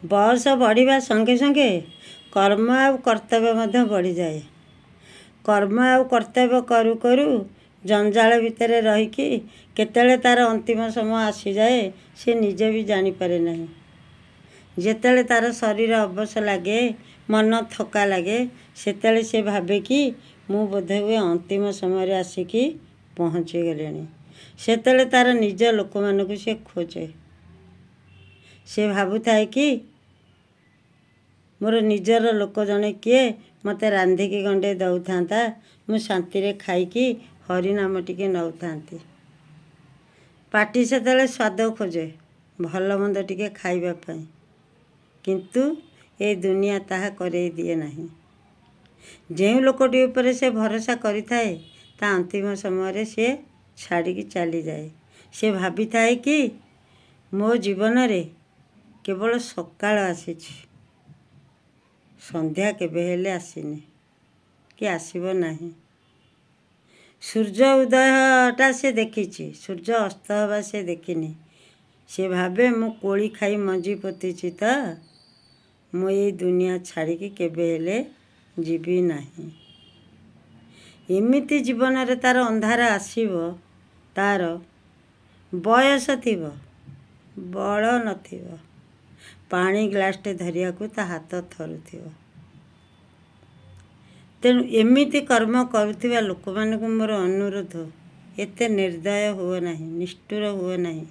ବୟସ ବଢ଼ିବା ସଙ୍ଗେ ସଙ୍ଗେ କର୍ମ ଆଉ କର୍ତ୍ତବ୍ୟ ମଧ୍ୟ ବଢ଼ିଯାଏ। କର୍ମ ଆଉ କର୍ତ୍ତବ୍ୟ କରୁ କରୁ ଜଞ୍ଜାଳ ଭିତରେ ରହିକି କେତେବେଳେ ତା'ର ଅନ୍ତିମ ସମୟ ଆସିଯାଏ, ସେ ନିଜେ ବି ଜାଣିପାରେ ନାହିଁ। ଯେତେବେଳେ ତା'ର ଶରୀର ଅବଶ ଲାଗେ, ମନ ଥକା ଲାଗେ, ସେତେବେଳେ ସେ ଭାବେ କି ମୁଁ ବୋଧହୁଏ ଅନ୍ତିମ ସମୟରେ ଆସିକି ପହଞ୍ଚିଗଲିଣି। ସେତେବେଳେ ତା'ର ନିଜ ଲୋକମାନଙ୍କୁ ସେ ଖୋଜେ। ସେ ଭାବୁଥାଏ କି ମୋର ନିଜର ଲୋକ ଜଣେ କିଏ ମୋତେ ରାନ୍ଧିକି ଗଣ୍ଡେ ଦେଉଥାନ୍ତା, ମୁଁ ଶାନ୍ତିରେ ଖାଇକି ହରିନାମ ଟିକେ ନେଉଥାନ୍ତି। ପାଟି ସେତେବେଳେ ସ୍ୱାଦ ଖୋଜେ ଭଲ ମନ୍ଦ ଟିକେ ଖାଇବା ପାଇଁ, କିନ୍ତୁ ଏ ଦୁନିଆ ତାହା କରେଇ ଦିଏ ନାହିଁ। ଯେଉଁ ଲୋକଟି ଉପରେ ସେ ଭରସା କରିଥାଏ, ତା ଅନ୍ତିମ ସମୟରେ ସିଏ ଛାଡ଼ିକି ଚାଲିଯାଏ। ସେ ଭାବିଥାଏ କି ମୋ ଜୀବନରେ କେବଳ ସକାଳ ଆସିଛି, ସନ୍ଧ୍ୟା କେବେ ହେଲେ ଆସିନି କି ଆସିବ ନାହିଁ। ସୂର୍ଯ୍ୟ ଉଦୟଟା ସେ ଦେଖିଛି, ସୂର୍ଯ୍ୟ ଅସ୍ତ ହେବା ସେ ଦେଖିନି। ସେ ଭାବେ ମୁଁ କୋଳି ଖାଇ ମଞ୍ଜି ପୋତିଛି ତ, ମୁଁ ଏଇ ଦୁନିଆ ଛାଡ଼ିକି କେବେ ହେଲେ ଯିବି ନାହିଁ। ଏମିତି ଜୀବନରେ ତା'ର ଅନ୍ଧାର ଆସିବ। ତା'ର ବୟସ ଥିବ, ବଳ ନଥିବ, ପାଣି ଗ୍ଲାସଟେ ଧରିବାକୁ ତା ହାତ ଥରୁଥିବ। ତେଣୁ ଏମିତି କର୍ମ କରୁଥିବା ଲୋକମାନଙ୍କୁ ମୋର ଅନୁରୋଧ, ଏତେ ନିର୍ଦ୍ଦୟ ହୁଅ ନାହିଁ, ନିଷ୍ଠୁର ହୁଅ ନାହିଁ।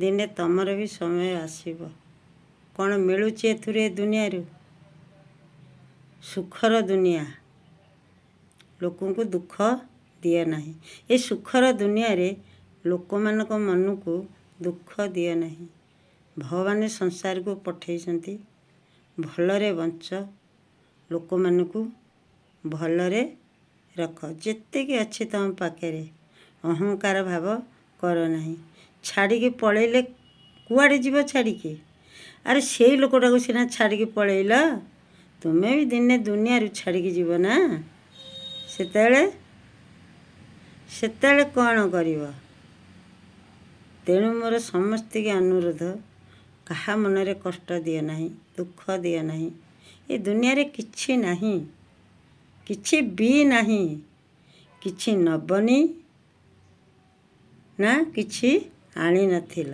ଦିନେ ତମର ବି ସମୟ ଆସିବ। କ'ଣ ମିଳୁଛି ଏଥିରୁ, ଏ ଦୁନିଆରୁ? ସୁଖର ଦୁନିଆ, ଲୋକଙ୍କୁ ଦୁଃଖ ଦିଅ ନାହିଁ। ଏ ସୁଖର ଦୁନିଆରେ ଲୋକମାନଙ୍କ ମନକୁ ଦୁଃଖ ଦିଅ ନାହିଁ। ଭଗବାନ ସଂସାରକୁ ପଠେଇଛନ୍ତି, ଭଲରେ ବଞ୍ଚ, ଲୋକମାନଙ୍କୁ ଭଲରେ ରଖ। ଯେତିକି ଅଛି ତୁମ ପାଖରେ, ଅହଙ୍କାର ଭାବ କର ନାହିଁ। ଛାଡ଼ିକି ପଳେଇଲେ କୁଆଡ଼େ ଯିବ ଛାଡ଼ିକି? ଆରେ, ସେଇ ଲୋକଟାକୁ ସିନା ଛାଡ଼ିକି ପଳେଇଲ, ତୁମେ ବି ଦିନେ ଦୁନିଆରୁ ଛାଡ଼ିକି ଯିବ ନା? ସେତେବେଳେ କ'ଣ କରିବ? ତେଣୁ ମୋର ସମସ୍ତିକି ଅନୁରୋଧ, କାହା ମନରେ କଷ୍ଟ ଦିଅ ନାହିଁ, ଦୁଃଖ ଦିଅ ନାହିଁ। ଏ ଦୁନିଆରେ କିଛି ନାହିଁ, କିଛି ବି ନାହିଁ। କିଛି ନବନି ନା କିଛି ଆଣିନଥିଲ।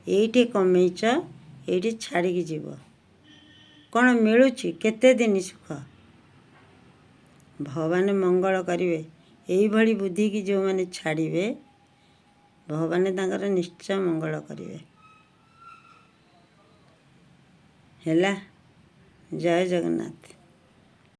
ଏଇଠି କମେଇଛ, ଏଇଠି ଛାଡ଼ିକି ଯିବ। କ'ଣ ମିଳୁଛି? କେତେ ଦିନ ସୁଖ? ଭଗବାନ ମଙ୍ଗଳ କରିବେ। ଏଇଭଳି ବୁଦ୍ଧିକି ଯେଉଁମାନେ ଛାଡ଼ିବେ, ଭଗବାନ ତାଙ୍କର ନିଶ୍ଚୟ ମଙ୍ଗଳ କରିବେ। ହେଲା, ଜୟ ଜଗନ୍ନାଥ।